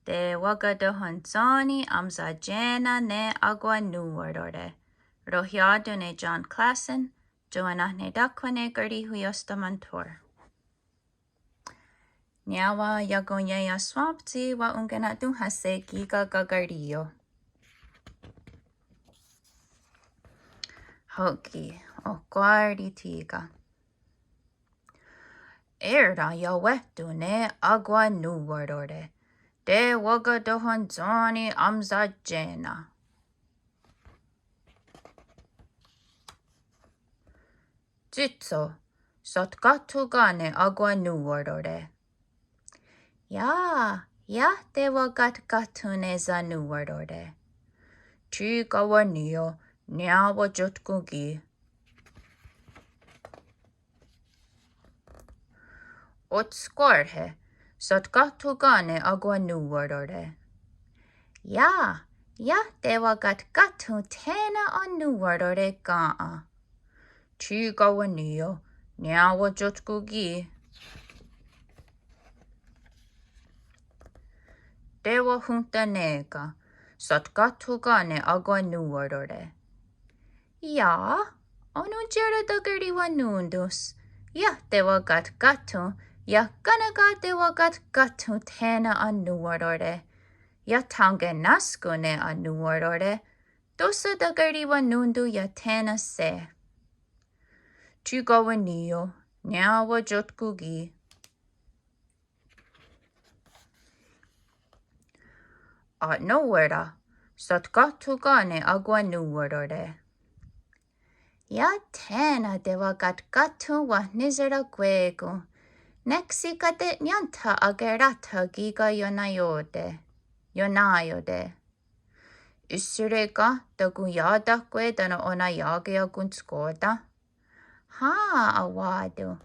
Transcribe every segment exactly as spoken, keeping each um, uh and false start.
Tewakatonhontsó:ni aonsatié:na ne akwanòn:warore. Rohiá:ton ne Jon Klassen, iowanehnehtáhkhwa ne Karihwiióstha Montour. Niá:wen iakonié:ion Swamp tsi wa'onkenatón:hahse kí:ken kakarí:io. Hokí, ohkwá:ri thí:ken. É:ren iawéhton ne akwanòn:warore. Tewakatonhontsó:ni aonsatié:na. Tsítsho, satkáhthon ken ne akwanòn:warore? Iáh, iáh tewakatkáhthon ne sanòn:warore. Thí:ken wa'ní:io, niá:wen tiótkon ki'. Otskwà:rhe, satkáhthon ken ne akwanòn:warore? Iáh, iáh tewakatkáhthon thé:nen anòn:warore ken. Thí:ken wa'ní:io, niá:wen tiótkon ki'. Tewahonhtané:ken, satkáhthon ken ne akwanòn:warore? Iáh, onontié:ren takerihwanón:tons. Iáh tewakatkáhthon, iah ká:neka tewakatkáhthon thé:nen anòn:warore. Iah thakenáskon ne anòn:warore. Tóhsa takerihwanón:ton iah thé:nen se'. Thí:ken wa'ní:io, niá:wen tiótkon ki'. A'nó:wara, satkáhthon ken ne akwanòn:warore? Iah thé:nen tewakatkáhthon wenhnísera akwé:kon. Nek tsi kate'niéntha akeráthen kí:ken ionaiote. Ionaiote. Íhsehre' ken takonhiá:tahkwe' tánon' onaià:ke' akontskó:ten? Hen, a:wá:ton'.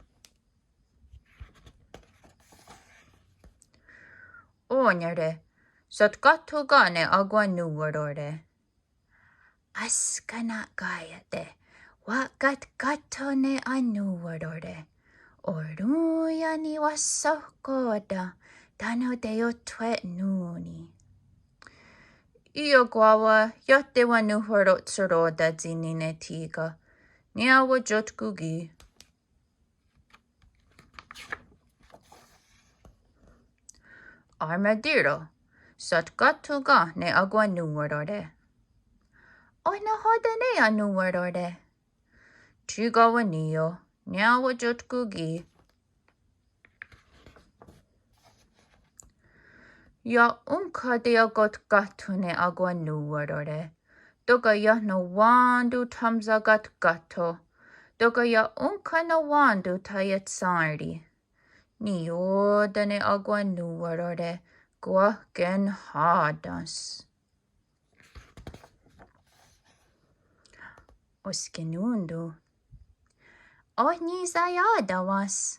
Ó:nere, satkáhthon ken ne akwanòn:warore? Énska na'ká:iate', wa'katkáhthon ne anòn:warore. Orón:ia niwahsohkò:ten tánon' teiothwe'nón:ni. Iah kwah wá, iah tewanonhwaro'tsheró:ten' tsi nine thí:ken. Niá:wen tiótkon ki'. Armadillo, satkáhthon ken ne akwanòn:warore? Oh nahò:ten' ne anòn:warore? Thí:ken wa'ní:io, niá:wen tiótkon ki'. Iah ónhka teiakotkáhthon ne akwanòn:warore. Tóka' iah nonwén:ton thaonsakatkáhtho. Tóka' iah ónhka nonwén:ton thaietshén:'a. Niió:ten' ne akwanòn:warore, kwah kenhá:tens. Oskenón:ton. Oh nisaia'tá:wens?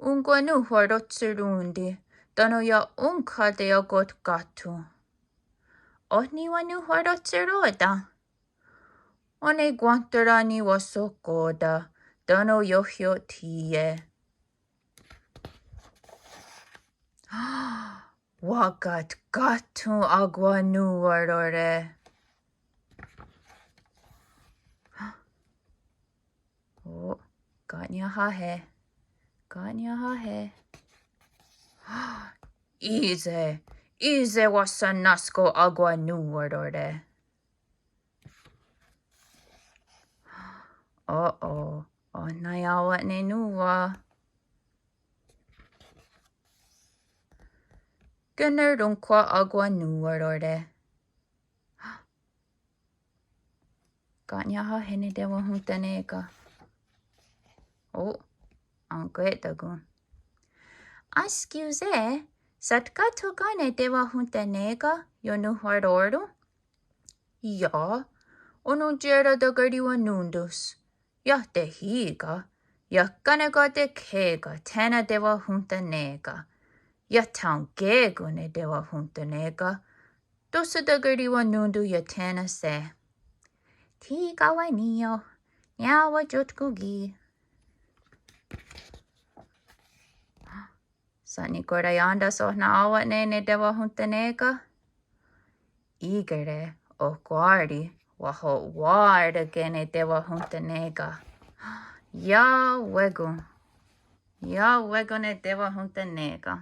Onkwanonhwaro'tsherón:ti, tánon' iah ónhka teiakotkáhthon. Oh niwanonhwaro'tsheró:ten? Onekwénhtara niwahsohkò:ten tánon' iohió'thie'. Wa'katkáhthon akwanonhwaró:re'. Oh, ká'nihahe'. Ká'nihahe'. Í:se', í:se' wahsanénhsko akwanonhwaró:re'. Oh, oh, oh naiá:wen' ne nòn:wa. Kenerónhkhwa' akwanonhwaró:re'. Ká'nihahe' ne tewahonhtané:ken. Oh, ankwe'tá:kon. Excusez, satkáhthon ken ne tewahonhtané:ken iononhwaró:ron? Iáh, onontié:ren takerihwanón:tons. Iah tehí:ken, iah ká:neka tekhè:ken thé:nen tewahonhtané:ken. Iah thaonké:kon ne tewahonhtané:ken. Tóhsa takerihwanón:ton iah thé:nen se'. Thí:ken wa'ní:io, niá:wen tiótkon ki'. Sa'nikonhraién:ta's oh na'á:wen'ne' ne tewahonhtané:ken? Í:kehre, ohkwá:ri wahowá:rake' ne tewahonhtané:ken. Iawé:kon. Iawé:kon ne tewahonhtané:ken.